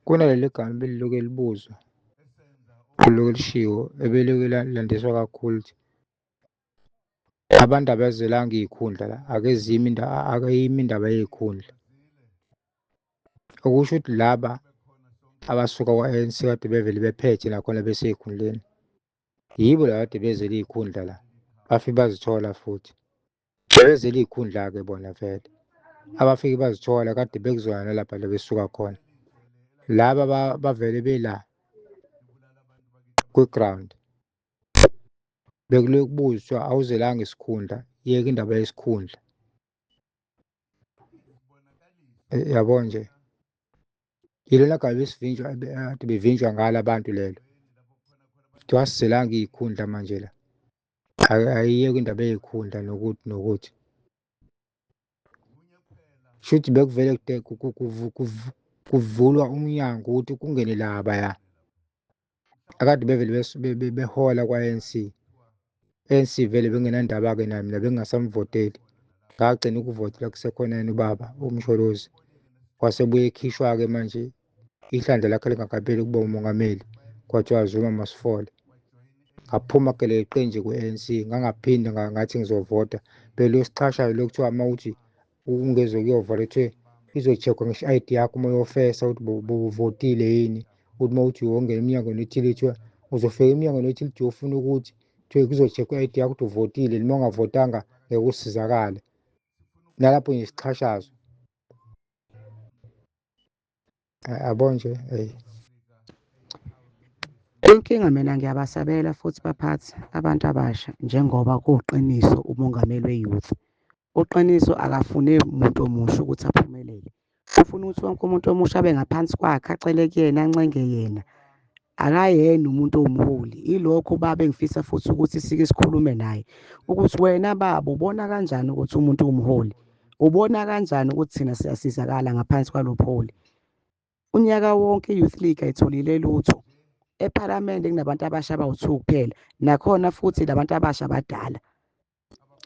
Kunaleli gama ebelilokhu libuzwa, elilokhu lishiwo, ebelilokhu landiswa kakhulu ukuthi abantu abazelanga iy'khundla la, ake zime ake ime indaba yey'khundla. Okusho ukuthi laba abasuka kwa-ANC kade bevele bephethe nakhona besey'khundleni, yibo laba kade bezele iy'khundla la, bafike bazithola futhi. Bebezele iy'khundla-ke bona vele. Abafike bazithola kade bekuzona nalapha la besuka khona. Laba bavele bela kwi-ground. Bekuloku kubuzwa awuzelanga isikhundla, yeka indaba yesikhundla. Yabo nje. Yilona gama besivinjwa kade bevinjwa ngalo abantu lelo. Kuthiwa asizelanga iy'khundla manje la. Ayiyeke indaba yey'khundla nokuthi nokuthi. Shuthi bekuvele kuvulwa umnyango ukuthi kungene labaya. Akade bevele behola kwa-ANC. ANC vele bengenandaba-ke naye, mina bengingasamvoteli. Ngagcina ukuvotela kusekhona yena ubaba uMsholozi. Wasebuye ekhishwa-ke manje ihlandla lakhe lingakapheli ukuba umongameli, kwathiwa Zuma must fall. Ngaphuma geleqe nje kwi-ANC, ngangaphinde ngathi ngizovota. Beluyosixhasha lokhu kuthiwa uma uthi ungeze kuyovota kuthiwe izo-check-wa ngisho i-ID yakho uma uyofesa ukuthi bowuvotile yini. Ukuthi uma uthi uyongena emnyangweni othile kuthiwa uzofika emnyangweni othile uthi uyofuna ukuthi kuthiwe kuzo-check-wa i-ID yakho ukuthi uvotile, noma ungavotanga ngeke usizakale. Nalapho nje sixhashazwa. Yabo nje, eyi. Inkinga mina ngiyabasabela futhi baphathi abantu abasha njengoba kuqiniso umongameli we-youth. Uqiniso akafune muntu omusha ukuthi aphumelele. Ufuna ukuthi wonke umuntu omusha abe ngaphansi kwakhe acele kuyena ancenge yena. Akayena umuntu owumholi. Ilokho baba engifisa futhi ukuthi sike sikhulume naye ukuthi wena baba ubona kanjani ukuthi umuntu uwumholi? Ubona kanjani ukuthi thina siyasizakala ngaphansi kwalo mholi? Unyaka wonke i-Youth League ayitholile lutho. EPhalamende kunabantu abasha abawu-2 kuphela. Nakhona futhi labantu abasha abadala.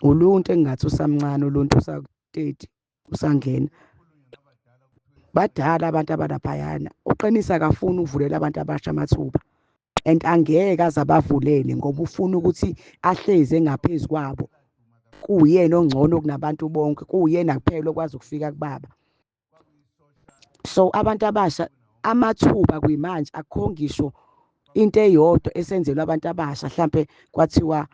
Uluntu engingathi usamncane, uluntu usa-30 usangena. Badala abantu abalaphayana. Uqinisa akafuni ukuvulela abantu abasha amathuba. And angeke aze abavulele ngoba ufuna ukuthi ahlezi engaphezu kwabo. Kuwuyena ongcono kunabantu bonke, kuwuyena kuphela okwazi ukufika kubaba. So abantu abasha amathuba kuyimanje akukho ngisho into eyodwa esenzelwa abantu abasha, mhlampe kwathiwa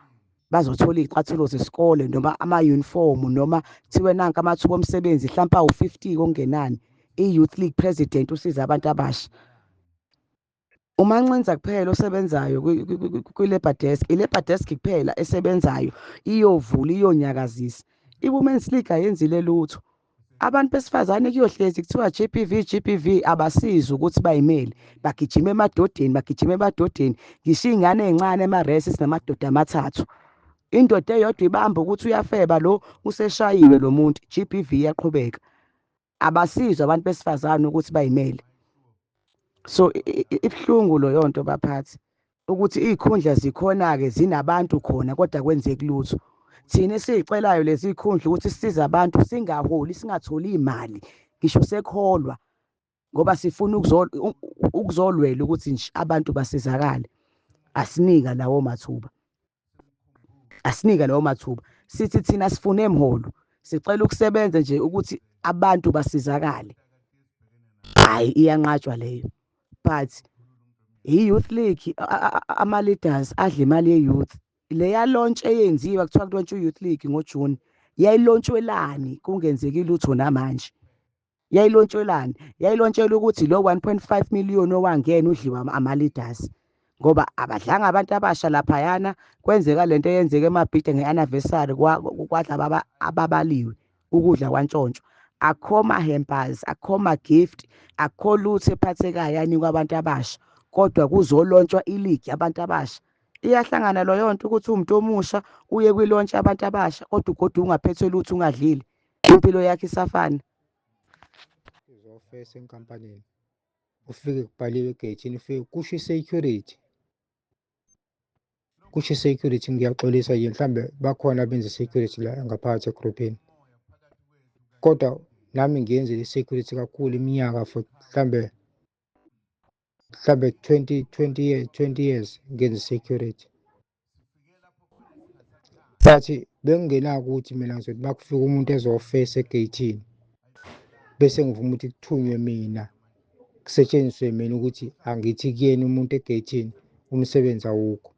bazothola iy'cathulo zesikole noma ama-uniform noma kuthiwe nanka amathuba omsebenzi mhlampe awu-50 okungenani. I-Youth League president usiza abantu abasha. Umancinza kuphela osebenzayo kwi-Labour Desk, i-Labour Desk kuphela esebenzayo iyovula iyonyakazisa. I-Women's League ayenzile lutho. Abantu besifazane kuyohlezi kuthiwa GBV, GBV, abasizi ukuthi bayimele. Bagijima emadodeni, bagijima emadodeni. Ngisho iy'ngane ey'ncane ema-res sinamadoda amathathu. Indoda eyodwa ibamba ukuthi uyafeba lo, useshayiwe lo muntu. GBV iyaqhubeka. Abasizwa abantu besifazane ukuthi bayimele. So ibuhlungu leyo nto baphathi ukuthi iy'khundla zikhona-ke zinabantu khona kodwa kwenzeki lutho. Thina esiy'celayo lezi y'khundla ukuthi sisize abantu singaholi, singatholi iy'mali ngisho sekholwa ngoba sifuna ukuzolwela ukuthi nje abantu basizakale. Asinika lawo mathuba. Asinika lawo mathuba. Sithi thina sifune mholo, sicela ukusebenza nje ukuthi abantu basizakale. Hhayi iyanqatshwa leyo. But i-Youth League ama-leaders adla imali ye-youth. Leya launch eyenziwa kuthiwa kulontshwa i-Youth League ngoJune, yayilontshwelani kungenzeki lutho namanje? Yayilontshwelani? Yayilontshelwa ukuthi lo 1.5 million owangena udliwa ama-leaders. Ngoba abadlanga abantu abasha laphayana, kwenzeka lento eyenzeka eMabhida nge-anniversary kwadla ababaliwe ukudla kwantshontshwa. Akukho ma-hampers, akukho ma-gift, akukho lutho ephathekayo yanikwa abantu abasha. Kodwa kuzolontshwa iligi yabantu abasha. Iyahlangana leyo nto ukuthi uwumuntu omusha uye kwilontshi yabantu abasha kodwa ugoduke ungaphethwe lutho ungadlile. Impilo yakho isafana. Uzofesa enkampanini ufike kubhaliwe egeyithini ufike kusho i-security, kusho i-security. Ngiyaxolisa nje mhlambe bakhona abenza i-security la ngaphakathi egruphini, kodwa nami ngiyenzile i-security kakhulu iminyaka for mhlambe Mhlambe 20 years, 20 years ngenza i-security. Bathi bengingenako ukuthi mina ngizothi uma kufika umuntu ezofesa egeyithini bese ngivuma ukuthi kuthunywe mina, kusetshenziswe mina ukuthi angithi kuyena umuntu egeyithini umsebenzi awukho.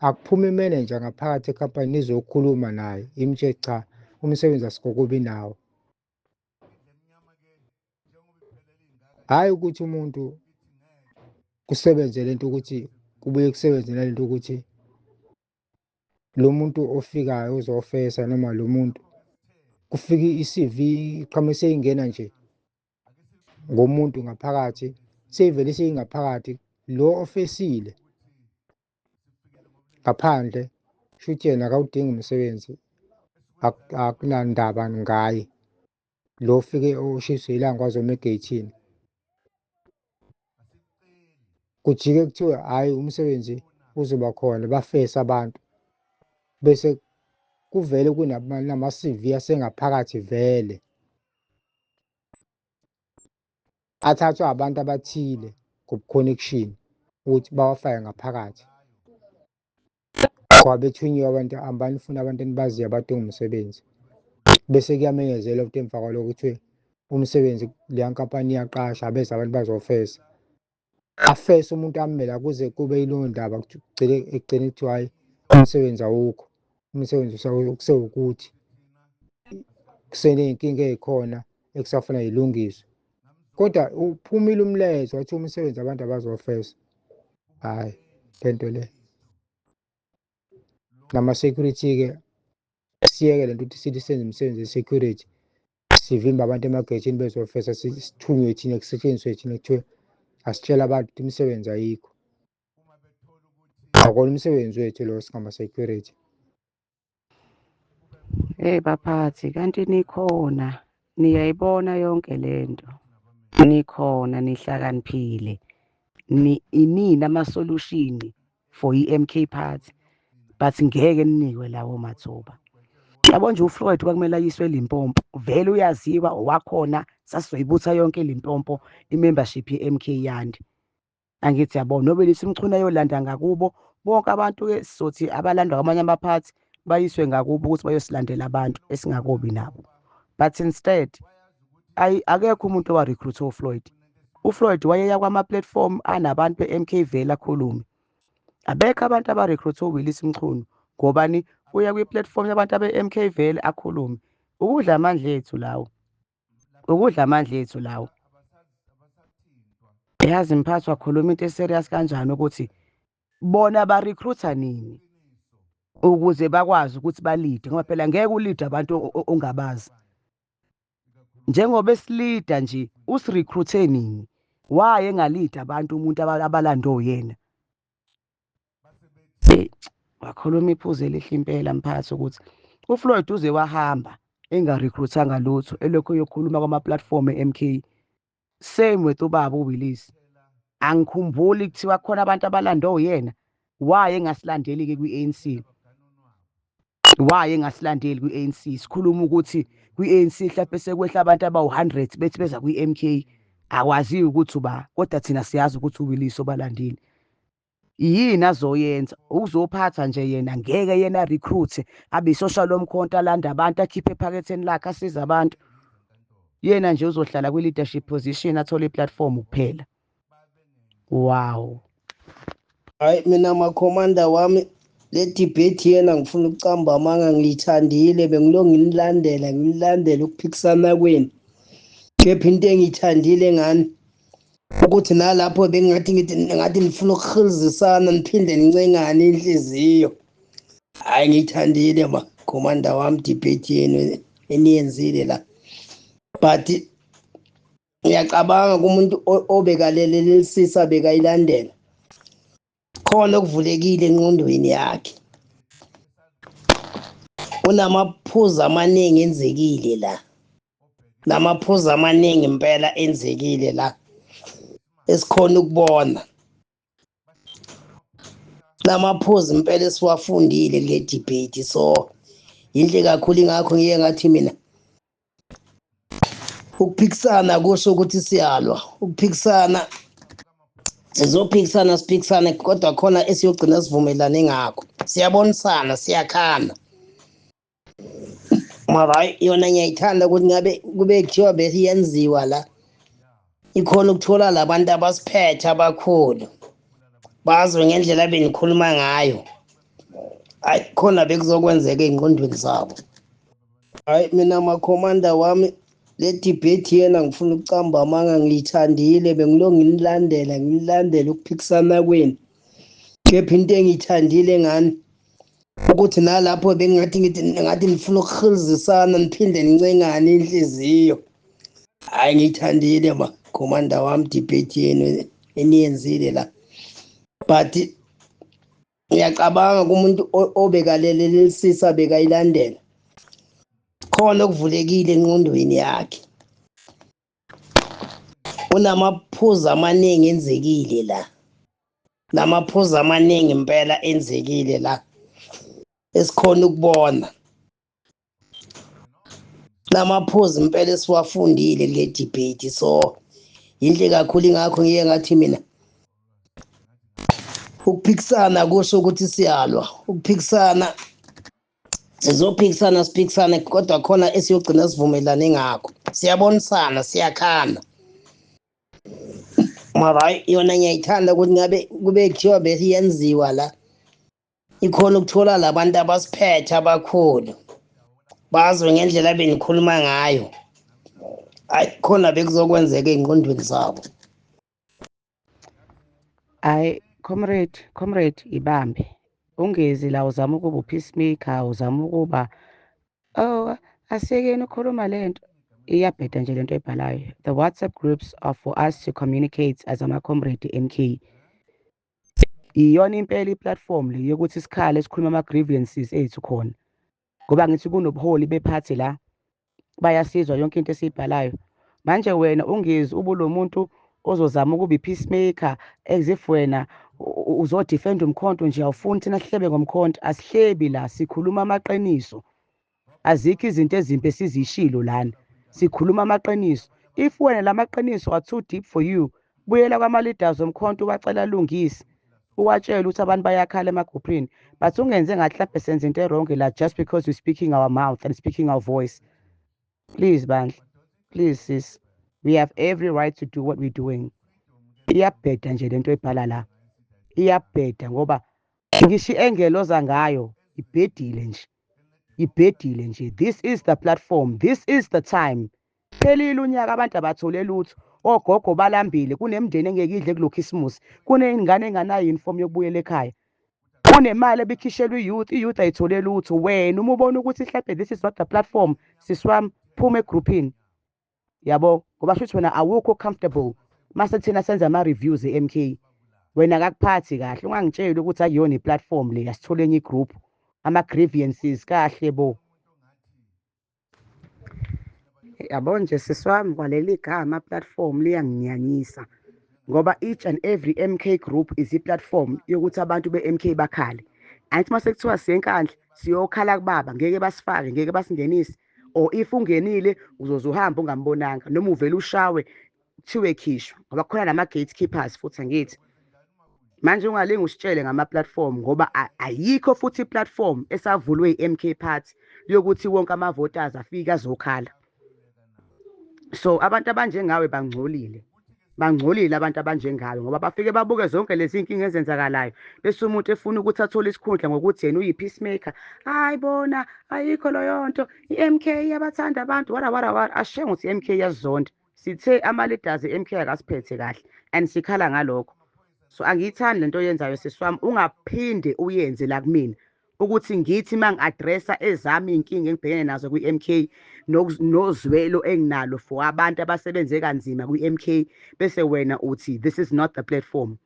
Akuphume imenenja ngaphakathi ekhampanini izokhuluma naye, imtshele cha, umsebenzi asikokubi nawo. Hhayi ukuthi umuntu kusebenze lento ukuthi kubuye kusebenze nalento ukuthi lo muntu ofikayo uzofesa noma lo muntu kufika i-CV iqhamuke seyingena nje ngomuntu ngaphakathi, seyivele seyingaphakathi lo ofesile ngaphandle, shuthi yena akawudingi umsebenzi, akunandaba ngaye. Lo ofike oshiswe ilanga wazoma egeyithini, kujike kuthiwe hhayi umsebenzi uzoba khona, bafese abantu bese kuvele kunama-CV asengaphakathi vele athathwa abantu abathile ngobu-connection ukuthi bawafake ngaphakathi. Ngoba bethunyiwe abantu, hambani nifune abantu enibaziyo abadinga umsebenzi. Bese kuyamenyezelwa ukuthi emva kwalokho kuthiwe umsebenzi leya nkampani iyaqasha, abeze abantu bazofesa. Afese umuntu amele kuze kube yileyo ndaba kugcine ekugcine kuthiwa hhayi umsebenzi awukho, umsebenzi kusewukuthi kuseney'nkinga ey'khona ekusafuna y'lungiswe. Kodwa uphumile umlayezo wathi umsebenzi abantu abazofesa. Hhayi le nto le. Nama-security-ke siyeke lento ukuthi sithi senze imisebenzi ye-security, sivimbe abantu emagejini bezofesa, sithunywe thina, kusetshenziswe thina, kuthiwe asitshele abantu ukuthi imisebenzi ayikho. Akona umsebenzi wethu lo singama-security. Hey baphathi, kanti nikhona, niyayibona yonke lento. Nikhona nihlakaniphile. Ni inini ama-solution for i-MK Party, but ngeke ninikwe lawo mathuba. Yabo nje uFloyd kwakumele ayiswe eLimpopo, vele uyaziwa owakhona, sasizoyibutha yonke eLimpopo i-membership ye-MK yande. Angithi yabo noBelisa Mchunu ayolanda ngakubo, bonke abantu-ke sizothi abalandwa kwamanye amaphathi bayiswe ngakubo ukuthi bayosilandela abantu esingakobi nabo. But instead, ayi akekho umuntu owa-recruit uFloyd. UFloyd wayeya kwama-platform anabantu be-MK vele akhulume. Abekho abantu aba-recruit uWillis Mchunu ngobani uya kwi-platform yabantu abe-MK vele akhulume. Ukudla amandla ethu lawo. Ukudla amandla ethu lawo. Yazi mphathi wakhuluma into eserious kanjani ukuthi bona ba-recruiter nini ukuze bakwazi ukuthi balide, ngoba phela ngeke ulide abantu ongabazi. Njengoba esilida nje usirecruite nini? Why engalidi abantu umuntu abalande oyena? Wakhuluma iphuzu elihle impela mphathi ukuthi uFloyd uze wahamba engarecruitanga lutho, elokhu eyokhuluma kwama-platform e-MK. Same with ubaba uWillis. Angikhumbuli kuthiwa khona abantu abalande oyena. Why engasilandeli-ke kwi-ANC? Why engasilandeli kwi-ANC? Sikhuluma ukuthi kwi-ANC mhlawumbe sekwehla abantu abawu-100 bethi beza kwi-MK. Akwaziwa ukuthi uba, kodwa thina siyazi ukuthi uWillis obalandile. Yini azoyenza? Uzophatha nje yena, ngeke yena recruit abe isosha lomkhonto alanda abantu akhiphe ephaketheni lakhe asize abantu. Yena nje uzohlala kwi-leadership position athole i-platform kuphela. Wow. Hayi mina makhomanda wami le debate yena ngifuna ukucamba amanga ngiyithandile, bengilo nginilandela nginilandela ukuphikisana kwenu. Kepha into engiyithandile ngani ukuthi nalapho bengathi ngithi ngathi nifuna ukuhilizisana niphinde nincengane inhliziyo. Hayi ngiyithandile ma commander wami debate yenu eniyenzile la. But ngiyacabanga kumuntu obekalelelisisa bekayilandela khona okuvulekile engqondweni yakhe. Kunamaphuzu amaningi enzekile la. Namaphuzu amaningi impela enzekile la esikhona ukubona. Namaphuzu impela esiwafundile kule debate, so yinhle kakhulu. Ingakho ngiye ngathi mina ukuphikisana kusho ukuthi siyalwa, ukuphikisana Sizophikisana siphikisane, kodwa khona esiyogcina sivumelane ngakho. Siyabonisana, siyakhana. Mara hayi, yona ngiyayithanda ukuthi ngabe kube kuthiwa besiyenziwa la, ikhona ukuthola labantu abasiphethe abakhulu bazwe ngendlela benikhuluma ngayo. Hayi, khona bekuzokwenzeka ey'ngqondweni zabo. Hayi, mina makhomanda wami, le debate yena ngifuna ukucamba amanga, ngiyithandile, bengilo nginilandela, nginilandela ukuphikisana kwenu. Kepha into engiyithandile ngani ukuthi nalapho bengingathi ngithi ngathi nifuna ukuhilizisana, niphinde nincengane inhliziyo. Hayi, ngiyithandile ma khomanda wami debate yenu eniyenzile la, but ngiyacabanga kumuntu obekalelelisisa bekayilandela, khona okuvulekile engqondweni yakhe. Unamaphuzu amaningi enzekile la, namaphuzu amaningi impela enzekile la esikhona ukubona, namaphuzu impela esiwafundile kule debate. So yinhle kakhulu, ingakho ngiye ngathi mina ukuphikisana kusho ukuthi siyalwa. Ukuphikisana, sizophikisana siphikisane, kodwa khona esiyogcina sivumelane ngakho. Siyabonisana, siyakhana. Mara hayi, yona ngiyayithanda ukuthi ngabe kube kuthiwa besiyenziwa la, ikhona ukuthola labantu abasiphethe abakhulu bazwe ngendlela benikhuluma ngayo. Hayi, khona bekuzokwenzeka ey'ngqondweni zabo. Hayi comrade, comrade, ibambe. Ungezi la uzama ukuba u-peacemaker, uzama ukuba, oh, asiyekeni ukukhuluma lento. Iyabheda nje lento ebhalayo. The WhatsApp groups are for us to communicate as ama-comrade MK. Iyona impela i-platform le yokuthi sikhale, sikhulume ama-grievances ethu khona. Ngoba ngithi kunobuholi bephathi la, bayasizwa yonke into esiyibhalayo. Manje wena ungezi ube lo muntu ozozama ukuba i-peacemaker as if wena uzodefenda umkhonto nje, awufuni thina sihlebe ngomkhonto. Asihlebi la, sikhuluma amaqiniso. Azikho izinto ezimbi esizishilo lana, sikhuluma amaqiniso. If wena la maqiniso are too deep for you, buyela kwama-leaders omkhonto, uwacela alungise, uwatshele ukuthi abantu bayakhala emagruphini. But ungenze ngathi mhlawumbe senza into e-wrong la just because we're speaking our mouth and speaking our voice. Please bandla, please sis, we have every right to do what we're doing. Iyabheda nje lento ebhala la, iyabheda ngoba ngisho i-angle oza ngayo ibhedile nje, ibhedile nje. This is the platform, this is the time. Phelile unyaka, abantu abathole lutho, ogogo balambile, kunemindeni engeke idle kulo Christmas, kuney'ngane enganayo uniform yokubuyela ekhaya, kunemali ebikhishelwa i-youth, i-youth ayithole lutho. Wena uma ubona ukuthi mhlawumbe this is not the platform, sisi wami, phuma egruphini, yabo, ngoba shuthi wena awukho comfortable mase thina senza ama-reviews e-MK. Wena akakuphathi kahle. Ungangitsheli ukuthi akuyona i-platform le, asithole enye igroup, ama-grievances kahle bo. Yabo nje sisi wami, kwaleli gama platform liyanginyanyisa, ngoba each and every MK group is i-platform yokuthi abantu be-MK bakhale. Angithi mase kuthiwa siyenkandla siyokhala kubaba, ngeke basifake, ngeke basingenise, or if ungenile uzoze uhambe ungambonanga, noma uvele ushawe kuthiwe khishwa, ngoba kukhona nama-gatekeepers futhi. Angithi manje ungalinge usitshele ngama-platform, ngoba ayikho futhi i-platform esavulwe i-MK Party yokuthi wonke ama-voters afike azokhala. So abantu abanjengawe bangcolile, bangcolile abantu abanjengawe, ngoba bafike babuke zonke lezi nkinga ezenzakalayo, bese umuntu efuna ukuthi athole isikhundla ngokuthi yena uyi-peacemaker. Hayi bona, ayikho leyo nto, i-MK iyabathanda abantu, wara wara wara. Asishe ukuthi i-MK iyazonda. Sithe ama-leaders e-MK akasiphethe kahle and sikhala ngalokho. So angiyithandi lento oyenzayo sisi wami, ungaphinde uyenze la kumina ukuthi ngithi uma ngi-addressa ezami iy'nkinga engibhekene nazo kwi-MK nozwelo enginalo for abantu abasebenze kanzima kwi-MK, bese wena uthi this is not the platform.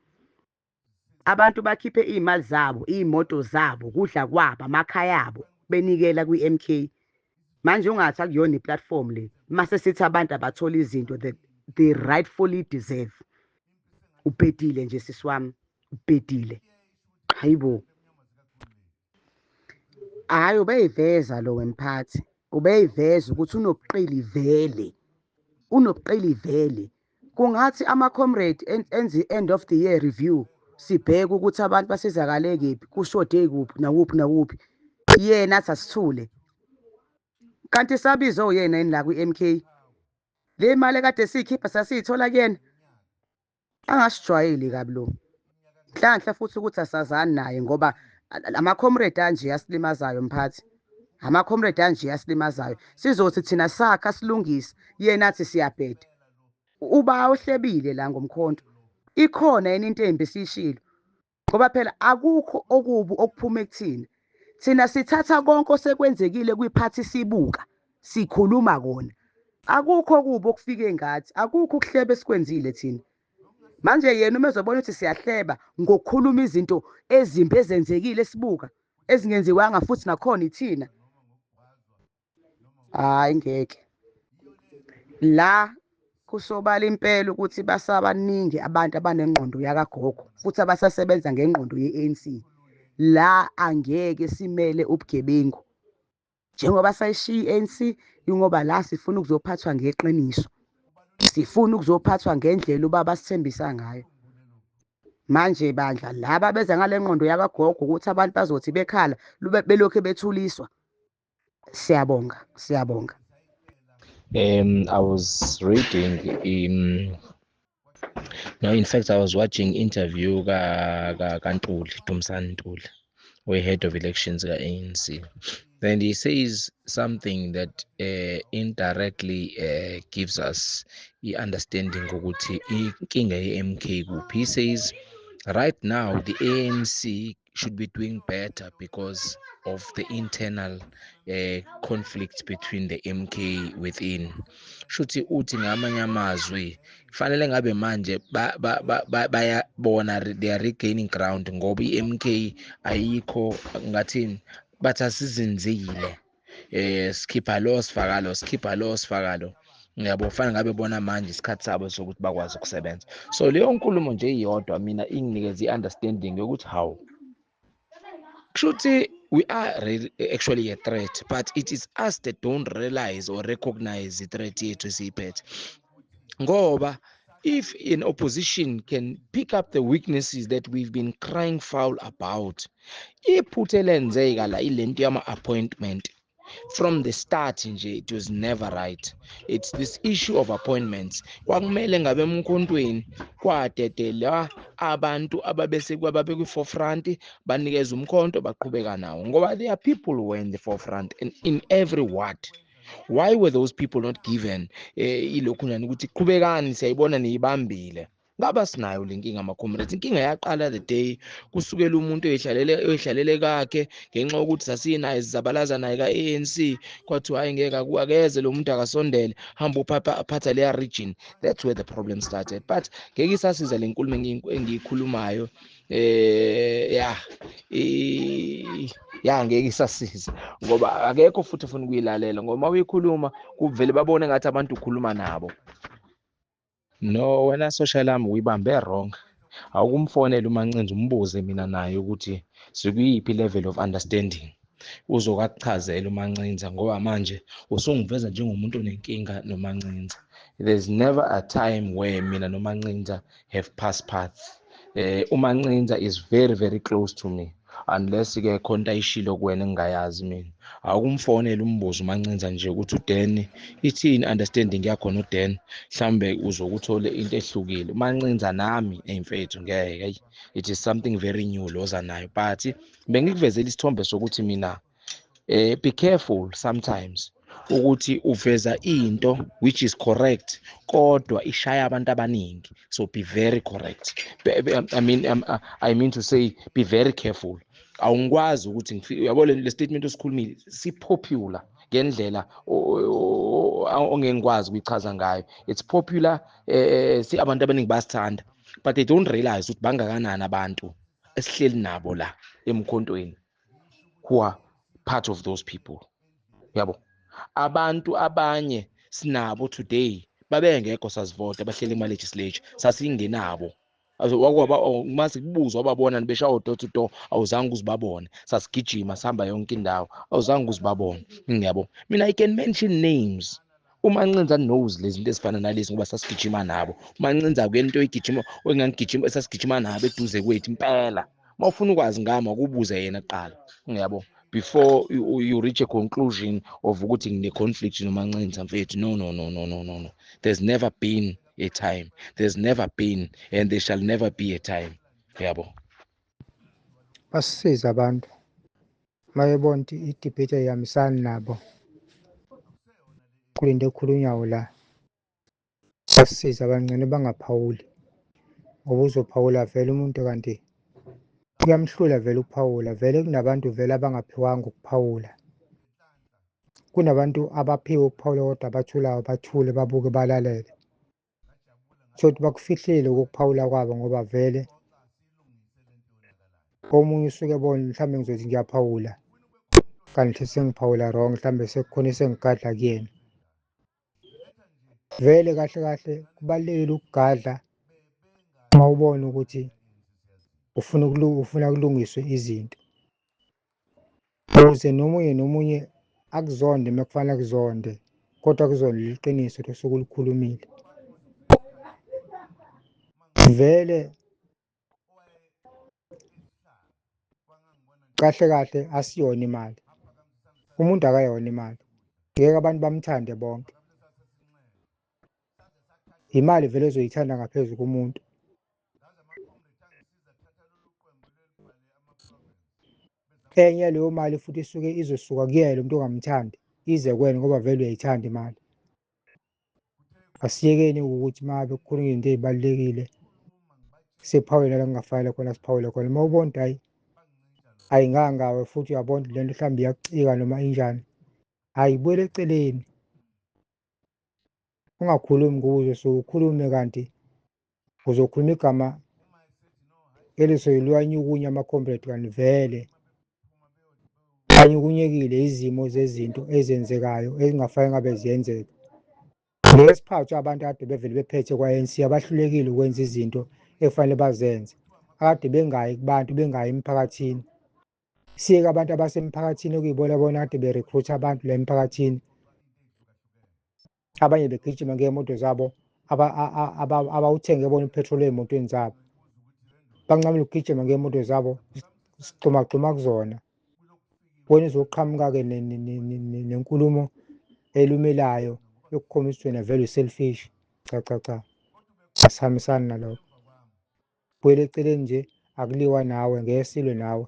Abantu bakhiphe iy'mali zabo, iy'moto zabo, kudla kwabo, amakhaya abo, benikela kwi-MK. Manje ungathi akuyona i-platform le mase sithi abantu abathole izinto that they rightfully deserve. Ubhedile nje sisi wami, ubhedile. Hayibo, hhayi, ubeyiveza lo wemphathi, ubeyiveza ukuthi unobuqili vele, unobuqili vele. Kungathi ama-comrade enze i-end of the year review, sibheke ukuthi abantu basizakale kephi, kushode kuphi nakuphi nakuphi. Yena athi asithule. Kanti sabizwa uyena yini la kwi-MK? Le mali ekade siyikhipha sasiyithola kuyena. Angasijwayeli kabi lo. Nhlanhla futhi ukuthi asazani naye ngoba ama-comrade anje asilimazayo mphathi. Ama-comrade anje asilimazayo. Sizothi thina sakha silungise, yena athi siyabheda. Uba ohlebile la ngomkhonto. Ikhona yini into embi esiyishilo? Ngoba phela akukho okubi okuphuma ekuthina. Thina sithatha konke osekwenzekile kwiphathi sibuka, sikhuluma kona. Akukho okubi okufike ngathi, akukho ukuhleba esikwenzile thina. Manje yena uma ezobona ukuthi siyahleba ngokukhuluma izinto ezimbi ezenzekile sibuka, ezingenziwanga futhi nakhona ithina. Hayi ngeke. La kusobala impela ukuthi basabaningi abantu abanengqondo yakagogo futhi abasasebenza ngengqondo ye-ANC. La angeke simele ubugebengu. Njengoba sayishiya i-ANC, ingoba la sifuna ukuzophathwa ngeqiniso. Sifuna ukuzophathwa ngendlela ubaba asithembisa ngayo. Manje bandla laba beza ngale ngqondo yakagogo ukuthi abantu bazothi bekhala belokhu bethuliswa. Siyabonga, siyabonga. I was reading in, no, in fact, I was watching interview ka Ntuli, Dumisani Ntuli, we head of elections ka ANC. Then he says something that indirectly gives us the understanding ukuthi inkinga ye-MK kuphi. He says right now the ANC should be doing better because of the internal conflict between the MK within. Shuthi uthi ngamanye amazwi fanele ngabe manje bayabona they are regaining ground ngoba i-MK ayikho, ngathini, bathi asizinzile, sikhipha lo sifaka lo, sikhipha lo sifaka lo, ngiyabo fanele ngabe bona manje isikhathi sabo sokuthi bakwazi ukusebenza. So leyo nkulumo nje iyodwa mina inginikeza i-understanding yokuthi hawu, kushuthi we are actually a threat, but it is us that don't realize or recognize the threat yethu esiyiphethe. Ngoba if an opposition can pick up the weaknesses that we've been crying foul about, iphutha elenzeka la ilento yama-appointment. From the start nje it was never right. It's this issue of appointments. Kwakumele ngabe emkhontweni kwadedelwa abantu ababese kwababe kwi-forefront, banikeza umkhonto baqhubeka nawo, ngoba there are people who were in the forefront and in every ward. Why were those people not given ilokhu njani ukuthi qhubekani, siyayibona niyibambile? Ngaba sinayo le nkinga ama-comrades. Inkinga yaqala the day kusukela umuntu oyihlalele kakhe ngenxa yokuthi sasinaye sizabalaza naye ka-ANC, kwathiwa hayi ngeke akeze lo muntu akasondele, hamba uphatha leya region. That's where the problem started. But ngeke isasiza le nkulumo engiyikhulumayo, ya ngeke isasiza ngoba akekho futhi ofuna ukuyilalela, ngoba uma uyikhuluma kuvele babone ngathi abantu ukhuluma nabo. No, wena social ami uyibambe wrong. Awukumfonela uMancinza umbuze mina naye ukuthi sikuyiphi level of understanding. Uzokakuchazela uMancinza ngoba manje usungiveza njengomuntu onenkinga noMancinza. There's never a time where mina noMancinza have passed paths. uMancinza is very very close to me, unless ke khona into ayishilo kuwena engingayazi mina. Awukumfonela umbuzo uMancinza nje ukuthi uDan ithini understanding yakho noDan, mhlambe uzokuthole into ehlukile. uMancinza nami eyimfethu ngeke, hey, it is something very new loza nayo, but bengikuvezela isithombe sokuthi mina be careful sometimes ukuthi uveza into which is correct kodwa ishaya abantu abaningi, so be very correct. I mean to say be very careful. Awungikwazi ukuthi uyabo le statement osikhulumile si popular ngendlela ongengikwazi ukuyichaza ngayo. It's popular, si abantu abaningi bayasithanda, but they don't realize ukuthi bangakanani abantu esihleli nabo la emkhontweni who are part of those people. Yabo abantu abanye sinabo today babengekho sasivota, bahleli kuma legislature sasingenabo. Wakwaba mase kubuzwa wababona beshawa door to door, awuzange uzibabone, sasigijima sihamba yonke indawo, awuzange uzibabone. Ngiyabo mina I can mention names UMancinza knows lezi zinto ezifana nalezi ngoba sasigijima nabo. UMancinza akuyena into oyigijima engangigijima esasigijima nabo eduze kwethu impela. Uma ufuna ukwazi ngami akubuze yena kuqala, uyabo, before you reach a conclusion of ukuthi ngine-conflict noMancinza mfethu. No, no, no, no, no, no, no, there's never been a time, there's never been and there shall never be a time, yabo. Basisize abantu mayebona ukuthi i-debate ayihambisani nabo kulento ekhulunywayo la. Basisize abancane bangaphawuli, ngoba uzophawula vele umuntu kanti kuyamhlula vele ukuphawula. Vele kunabantu vele abangaphiwanga ukuphawula, kunabantu abaphiwe ukuphawula kodwa abathulayo, bathule babuke balalele. Tholukuthi bakufihlile ukuphawula kwabo ngoba vele omunye usuke ebona mhlawumbe ngizothi ngiyaphawula kanti sengiphawula wrong, mhlawumbe sekukhona esengigadla kuyena. Vele kahle kahle kubalulekile ukugadla uma ubona ukuthi ufuna ufuna kulungiswe izinto, ukuze nomunye nomunye akuzonde uma kufanele akuzonde, kodwa akuzonde iqiniso losuke ulikhulumile. Vele kahle kahle asiyona imali, umuntu akayona imali, ngeke abantu bamthande bonke. Imali vele ezoyithanda ngaphezu komuntu. Enye leyo mali futhi isuke izosuka kuyena lo muntu ongamthandi ize kuwena ngoba vele uyayithanda imali. Asiyekeni ukuthi uma ngabe kukhulunywa izinto ey'balulekile siphawule la kungafanele khona siphawule khona. Uma ubona ukuthi hhayi ayingangawe futhi uyabona ukuthi lento mhlawumbe iyakucika noma injani, hhayi buyela eceleni, ungakhulumi ngoba uzosuke ukhulume kanti uzokhuluma igama elizoyilwanyukunya ama-comrade, kanti vele anyukunyekile izimo zezinto ezenzekayo ezingafanele ngabe ziyenzeka. Ngeke siphathwe abantu akade bevele bephethe kwa-ANC abahlulekile ukwenza izinto ekufanele bazenze, akade bengayi kubantu, bengayi emphakathini. Siyeke abantu abasemphakathini okuyibona bona kade be-recruit abantu la emphakathini, abanye begijima ngey'moto zabo abawuthenge bona upetrol ey'motweni zabo, bancamela ukugijima ngey'moto zabo sigxumagxuma kuzona. Wena uzoqhamuka-ke nenkulumo elumelayo yokukhombisa ukuthi wena vele u-selfish. Cha cha cha, asihambisani nalokho. Buyela eceleni nje, akuliwa nawe, ngeke silwe nawe.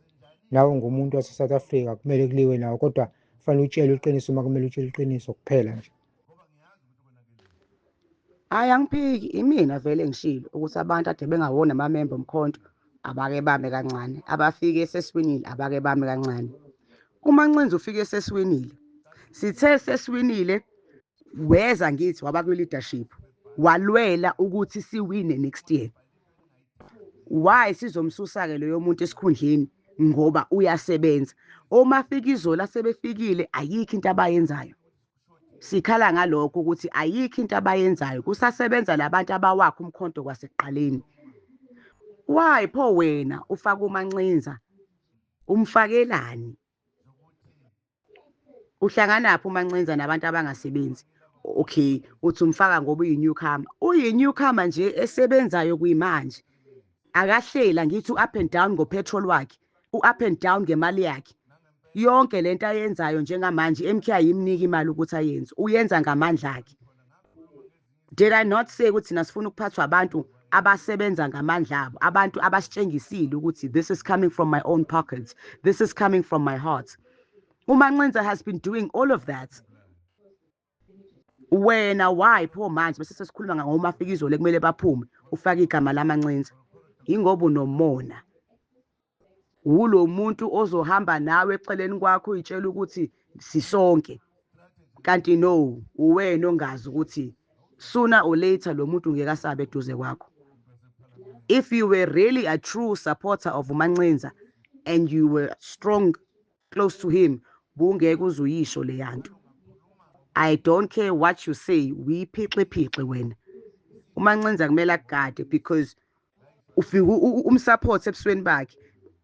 Nawe ungumuntu wase-South Africa, kumele kuliwe nawe, kodwa kufanele utshelwe iqiniso uma kumele utshelwe iqiniso kuphela nje. Hhayi, angiphiki, imina vele ngishilo ukuthi abantu ade bengawona amamemba omkhonto abake bame kancane, abafike sesiwinile abake bame kancane. UMancinza ufike sesiwinile, sithe sesiwinile weza ngithi waba kwi-leadership, walwela ukuthi siwine next year. Why sizomsusa-ke loyo muntu esikhundleni? Ngoba uyasebenza. Omafikizolo asebefikile ayikho into abayenzayo. Sikhala ngalokho ukuthi ayikho into abayenzayo, kusasebenza labantu abawakha umkhonto kwasekuqaleni. Why pho wena ufaka uMancinza, umfakelani? Uhlanganaphi uMancinza nabantu abangasebenzi? Okay, uthi umfaka ngoba uyi-newcomer. Uyi-newcomer nje esebenzayo kuyimanje. Akahlela ngithi u-up and down ngo-petrol wakhe, u-up and down ngemali yakhe. Yonke lento ayenzayo njengamanje i-MK ayimniki imali ukuthi ayenze, uyenza ngamandla akhe. Did I not say ukuthi thina sifuna ukuphathwa abantu abasebenza ngamandla abo, abantu abasitshengisile ukuthi this is coming from my own pockets, this is coming from my heart. UMancinza has been doing all of that. Wena why pho manje bese sesikhuluma ngomafikizolo kumele baphume ufake igama laMancinza? Ingoba unomona. Ulo muntu ozohamba nawe eceleni kwakho uyitshela ukuthi sisonke, kanti no, uwena ongazi ukuthi sooner or later lo muntu ngeke asabe eduze kwakho. If you were really a true supporter of uMancinza and you were strong close to him, bungeke uzuyisho leyanto. I don't care what you say, uyiphixiphixe wena. UMancinza kumele akugade because ufike umsupport ebusweni bakhe,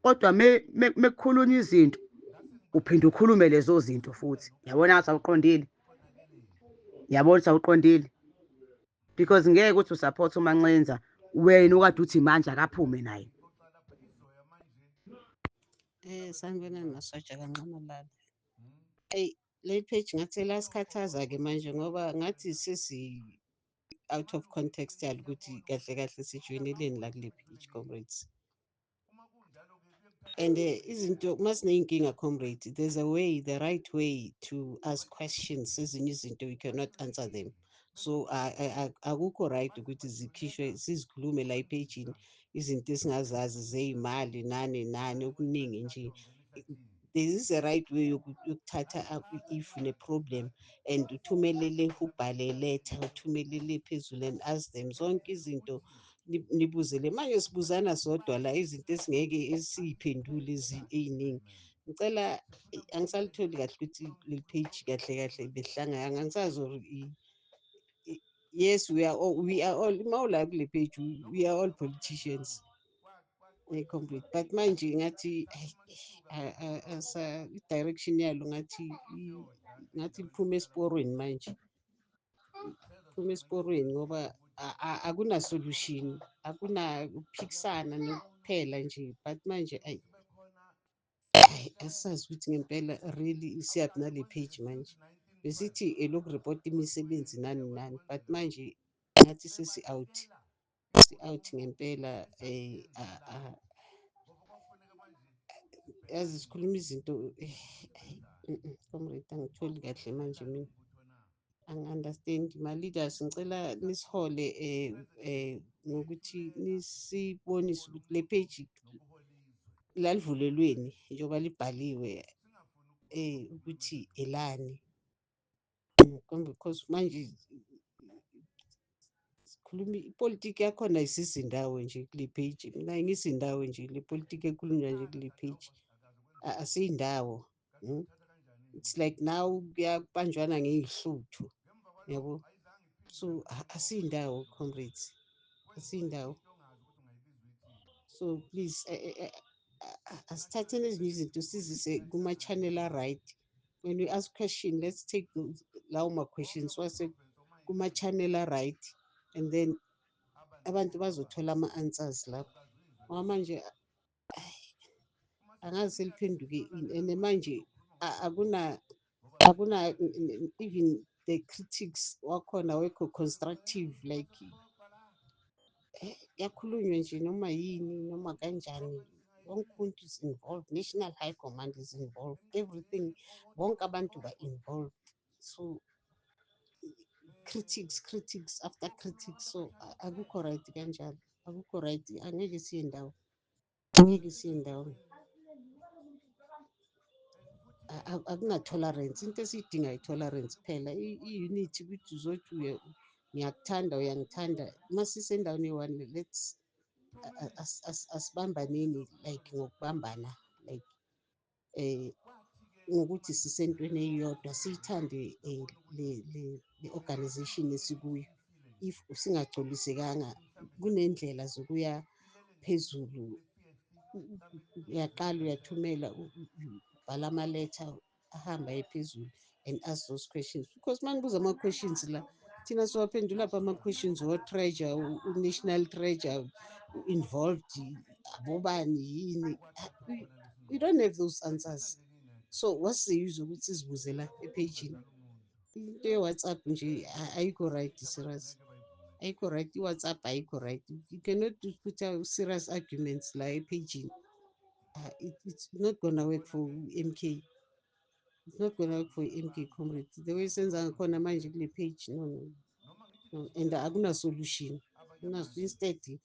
kodwa mekukhulunywa izinto uphinde ukhulume lezo zinto futhi. Yabona ngathi awuqondile. Yabona ukuthi awuqondile, because ngeke ukuthi usupport uManxenza wena ukade uthi manje akaphume naye. Sanibonani masoja kaNxamalala. Eyi, le page ngathi lasikhathaza-ke manje ngoba ngathi sesi out of context yalo ukuthi kahle kahle sijoyineleni la kule page, comrades. And izinto masiney'nkinga, comrade, there's a way, the right way to ask questions. Ezinye izinto we cannot answer them. So akukho right ukuthi zikhishwe sizikhulume la ephejini izinto esingazazi zey'mali nani nani okuningi nje. There is a right way yokuthatha if une-problem and uthumelele, ubhale letter, uthumelele phezulu and ask them zonke izinto, nibuzele. Manje sibuzana sodwa la izinto esingeke esiy'phendule ey'ningi. Ngicela, angisalitholi kahle ukuthi leli page kahle kahle behlangana, angisazi or yes, we are all uma ula kule page, we are all politicians, complete, but manje ngathi i-direction yalo ngathi liphuma esiporweni manje, phuma esiporweni ngoba akuna solution, akuna ukuphikisana nokuphela nje. But manje ayi, hayi, asazi ukuthi ngempela really siyaphi nale page manje. Besithi elokuripota imisebenzi nani nani, but manje ngathi sesi-out, si-out ngempela. Yazi sikhuluma izinto, comrade, angitholi kahle manje mina, angi-understand. Ma-leaders, ngicela nisihole ngokuthi nisibonise ukuthi le page lalivulelweni njengoba libhaliwe ukuthi elani, because manje sikhuluma ipolitiki yakhona isizindawo nje kule page. Mina ngisindawo nje le politiki ekhulunywa nje kule page asiyindawo. It's like now kuyabanjwana ngey'hluthu, yabo. So asiyindawo, comrades, asiyindawo. So please, asithatheni ezinye izinto sizise kuma-channel a-right. When we ask question, let's take those lawo ma-questions wase kuma-channel a-right and then abantu bazothola ama-answers lapho, ngoba manje angazi seliphenduke ini. And manje akuna even the critics wakhona awekho constructive, like kuyakhulunywa nje noma yini noma kanjani. Wonke umuntu is involved, National High Command is involved, everything, bonke abantu ba-involved. So critics, critics after critics. So akukho right kanjalo, akukho right, angeke siye ndawo, angeke siye ndawo. Akuna-tolerance. Into esiyidinga i-tolerance kuphela, i-unity, ukuthi uzothi ngiyakuthanda, uyangithanda, uma sisendaweni eyi-one, let's asibambaneni like ngokubambana, like ngokuthi sisentweni eyodwa, siyithande le organization esikuyo. If singagculisekanga, kunendlela zokuya phezulu. Uyaqala uyathumela, ubhala amaletha ahamba aye phezulu and ask those questions, because uma nibuza ama-questions la, thina siwaphendula pha ama-questions wo-treasure, u-national treasure involved, abobani, yini. We don't have those answers, so what's the use ukuthi sizibuze la ephejini? Into ye-WhatsApp nje ayikho right, serious, ayikho right. I-WhatsApp ayikho right. You cannot put out serious arguments la ephejini. It's not gonna work for MK, it's not gonna work for MK, comrade, the way senza ngakhona manje kule page. No, no, no. And akuna solution. Instead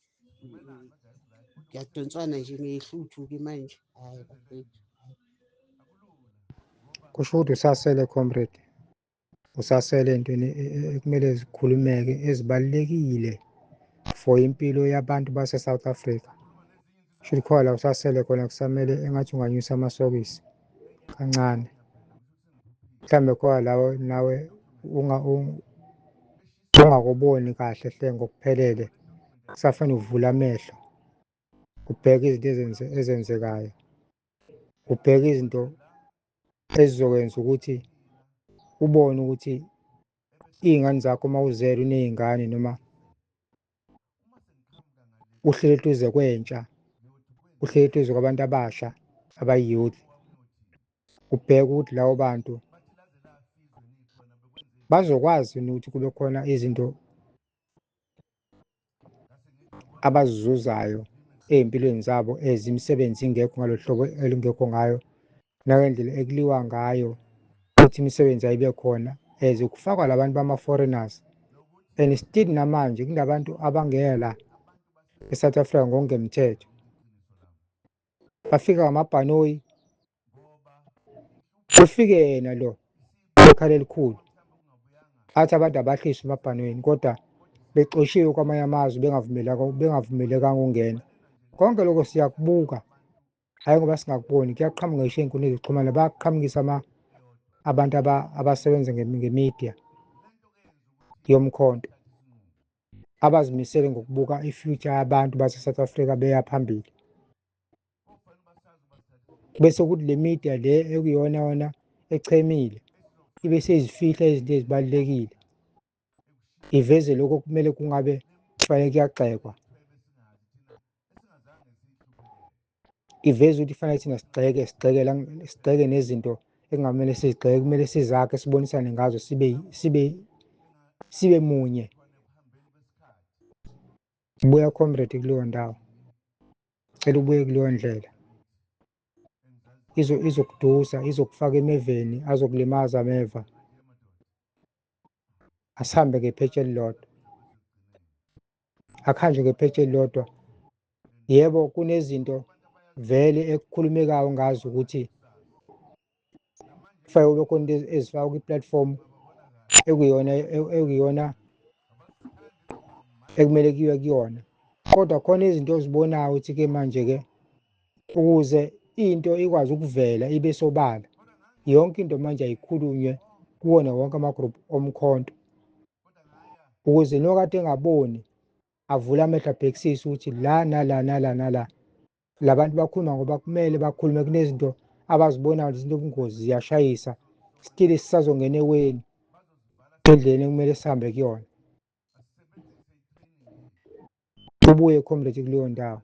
kuyadonswana nje ngehluthu-ke manje. Hhayi bafethu, hhayi. Kusho ukuthi usasele, comrade, usasele entweni ekumele zikhulumeke ezibalulekile for impilo yabantu base-South Africa. Kusho ukuthi khona la usasele khona, kusamele engathi unganyusa amasokisi kancane. Mhlawumbe khona lawo nawe ungakuboni kahle hle ngokuphelele, kusafanele uvule amehlo, ubheke izinto ezenzekayo, ubheke izinto ezizokwenza ukuthi ubone ukuthi Iy'ngane zakho uma uzele uney'ngane noma uhleli eduze kwentsha, uhleli eduze kwabantu abasha abayi-youth, ubheke ukuthi labo bantu bazokwazi yini ukuthi kube khona izinto abazizuzayo ey'mpilweni zabo as imisebenzi ingekho ngalo hlobo elingekho ngayo, nangendlela ekuliwa ngayo ukuthi imisebenzi ayibe khona as kufakwa labantu bama-foreigners. And still namanje kunabantu abangela la e-South Africa ngokungemthetho, bafika ngamabhanoyi, kufike yena lo ekhala elikhulu athi abantu abahliswe emabhanoyini, kodwa bexoshiwe kwamanye amazwe bengavumelekanga ukungena. Konke lokho siyakubuka, hhayi ngoba singakuboni, kuyaqhamuka ngisho ey'nkundleni zokuxhumana, bayaqhamukisa abantu abasebenza nge-media yomkhonto, abazimisele ngokubuka i-future yabantu base-South Africa beya phambili. Bese kuthi le media le ekuyona yona echemile ibe seyizifihla izinto ezibalulekile, iveze lokho okumele kungabe kufanele kuyagxekwa, iveze ukuthi kufanele thina sigxeke, sigxeke la, sigxeke nezinto ekungamele sizigxeke, kumele sizakhe, sibonisane ngazo, sibe munye. Buya comrade kuleyo ndawo, cela ubuye kuleyo ndlela, izokudusa, izokufaka emeveni, azokulimaza ameva. Asihambe ngephetshe elilodwa, akuhanjwe ngephetshe elilodwa. Yebo, kunezinto vele ekukhulumekayo ngazo ukuthi kufanele kube khona into ezifakwa kwi-platform ekuyona ekumele kuyiwe kuyona, kodwa khona izinto ozibonayo ukuthi-ke manje-ke ukuze into ikwazi ukuvela ibe sobala, yonke into manje ayikhulunywe kuwona wonke ama-group omkhonto, ukuze nokade engaboni avule amehlo abhekisise ukuthi la nala nala nala labantu bakhuluma ngoba kumele bakhulume. Kunezinto abazibonayo, izinto obungozi ziyashayisa, still sisazongena eweni endleleni ekumele sihambe kuyona. Ubuye comrade kuleyo ndawo.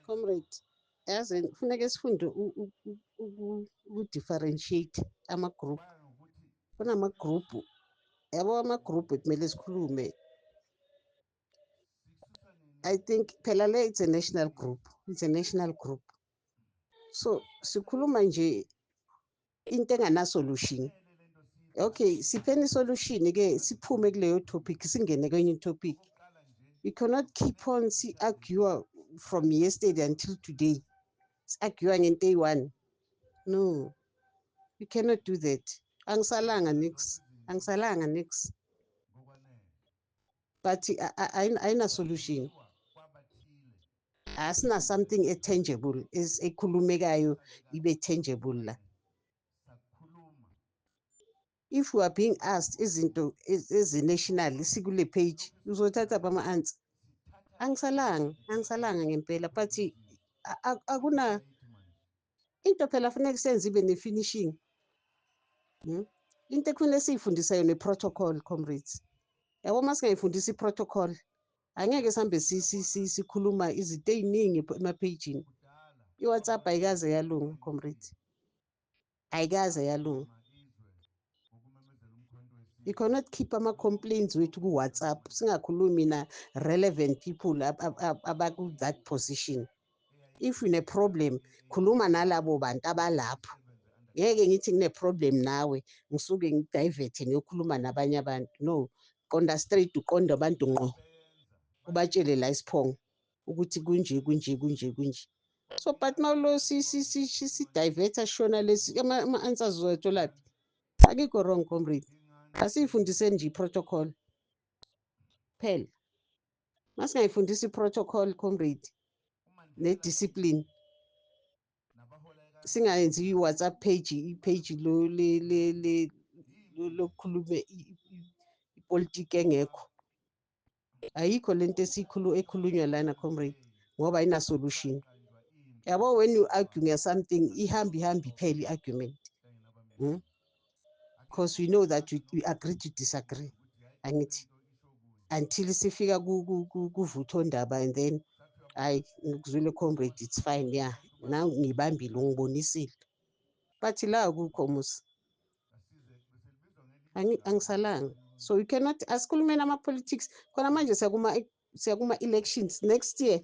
Comrade, yazi kufuneka sifunde uku-differentiate ama-group. Kunama-group, yabo, ama-group ekumele sikhulume. I think phela le it's a national group, it's a national group. So sikhuluma nje into engana-solution. Okay, sipheni i-solution ke, siphume kuleyo topic, singene kwenye topic. You cannot keep on si-argue from yesterday until today, si-argue ngento eyi-one. No, you cannot do that. Angisalanga nix, angisalanga nix, but ayina solution, asina something e-tangible ekhulumekayo ibe tangible la. If we are being asked izinto ezi-national sikule page, uzothatha bama-answer. Angisalanga, angisalanga ngempela, but akuna into phela funeka senze ibe ne-finishing. Into ekufanele siyifundisayo ne-protocol, comrades, yabo. Uma singayifundisa i-protocol, angeke sihambe sikhuluma izinto ey'ningi emaphejini. I-WhatsApp ayikaze yalunga, comrades, ayikaze yalunga. You cannot keep ama-complaints wethu ku-WhatsApp, singakhulumi na-relevant people abaku-that position. If une-problem, khuluma nalabo bantu abalapho. Ngeke ngithi ngine-problem nawe, ngisuke ngidiverte ngiyokhuluma nabanye abantu. No, qonda straight, uqonde abantu ngqo, ubatshele la isiphongo ukuthi kunje, kunje, kunje, kunje. So but mawulo si-diverta shona lesi, ama-answers uzowatholaphi? Akikho wrong, comrade. Asiyifundiseni nje i-protocol phela. Masingayifundisa i-protocol, comrade, ne-discipline, singayenzi i-WhatsApp page, i-page lo le le le lokukhuluma ipolitiki engekho. Ayikho lento ekhulunywa lana, comrade, ngoba ayina solution, yabo. When you argue nge something, ihamba ihamba iphele i-argument. Because we know that we agree to disagree, angithi, until sifika kuvuthondaba, and then hayi, ngikuzwile comrade, it's fine, yeah, now ngibambile, ungibonisile. But la akukho musa, angisalanga. So you cannot, asikhulumeni ama-politics khona manje. Siyakuma elections next year.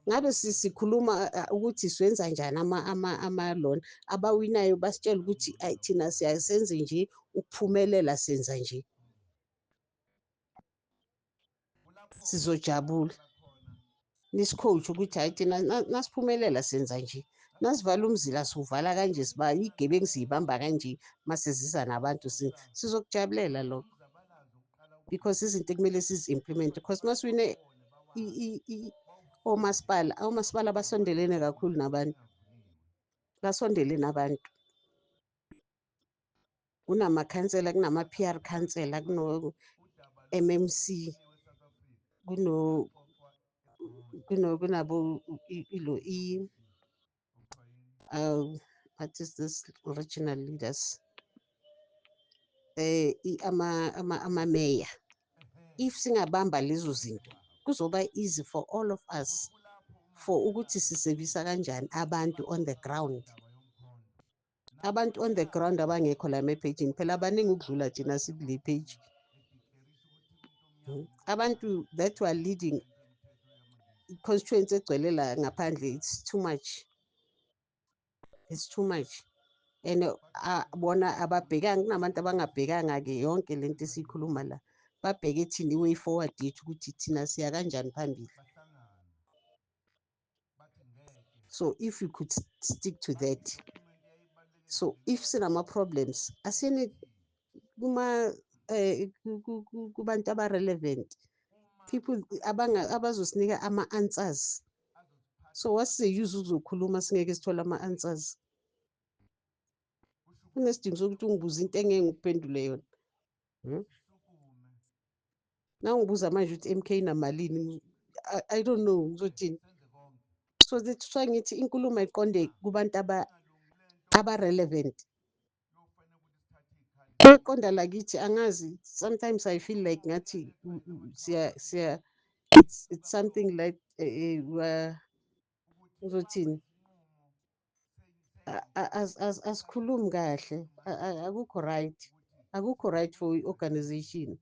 Ngabe sikhuluma ukuthi siwenza njani ama-lona abawinayo, basitshela ukuthi ayi, thina siyasenze nje ukuphumelela, senza nje, sizojabula. Nisi-coach ukuthi hayi, thina nasiphumelela senza nje, nasivala umzila siwuvala kanje, siba iy'gebengu siyibamba kanje, mase ziza nabantu, sizokujabulela lokho, because izinto ekumele sizi-implement, because masiwine omasipala, omasipala basondelene kakhulu nabantu, basondele nabantu. Kunamakhansela, kunama-PR councillor, kuno-MMC, kuno kuno kunabo ilo i what is this, regional leaders, ama-mayor. If singabamba lezo zinto, kuzoba easy for all of us for ukuthi sisebenzisa kanjani abantu on the ground. Abantu on the ground abangekho la emaphejini phela abaningi ukudlula thina sikule page. Abantu that were leading i-constituency egcwele la ngaphandle, it's too much, it's too much. And bona ababhekanga, kunabantu abangabhekanga-ke yonke lento esiyikhuluma la, babheke thina i-way forward yethu, ukuthi thina siya kanjani phambili. So if we could stick to that, so if sinama-problems, asiyeni kuma kubantu aba-relevant, people abazosinika ama-answers. So what's the use uzokhuluma singeke sithole ama-answers? Kunesidingo sokuthi ungibuze into engeke ngikuphendule yona, Nawungibuza manje ukuthi MK inamalini, I don't know ngizothini. So that's why ngithi inkulumo ayiqonde kubantu aba-relevant. Eqonda lakithi angazi, sometimes I feel like ngathi siya it's something like ngizothini, asikhulumi kahle, akukho right, akukho right for i-organization.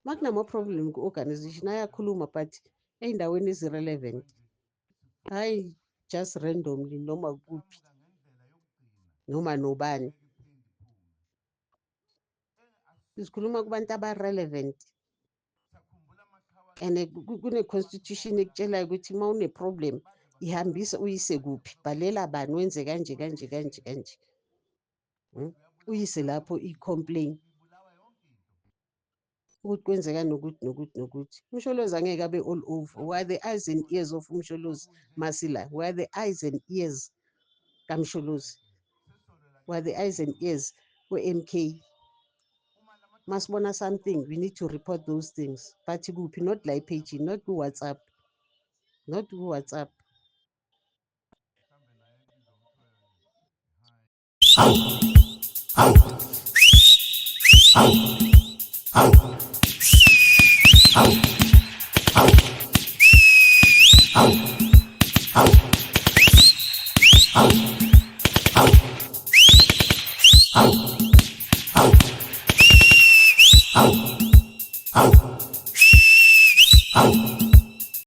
Makunama-problem ku-organization ayakhuluma, but ey'ndaweni ezi-relevant, hhayi just randomly noma kuphi noma nobani. Sikhuluma kubantu aba-relevant, and kune-constitution ekutshelayo ukuthi uma une-problem ihambise, uyise kuphi, bhalela bani, wenze kanje kanje kanje kanje, Uyise lapho i-complain ukuthi kwenzeka nokuthi nokuthi nokuthi. UMsholozi angeke abe all over. We are the eyes and ears of uMsholozi masila. We are the eyes and ears kaMsholozi, we are the eyes and ears we-MK. Masibona something, we need to report those things, but kuphi? Not la epage, not ku-WhatsApp, not ku-WhatsApp. Awu, awu, awu, awu, awu, awu, awu, awu, awu, awu, awu, awu, awu.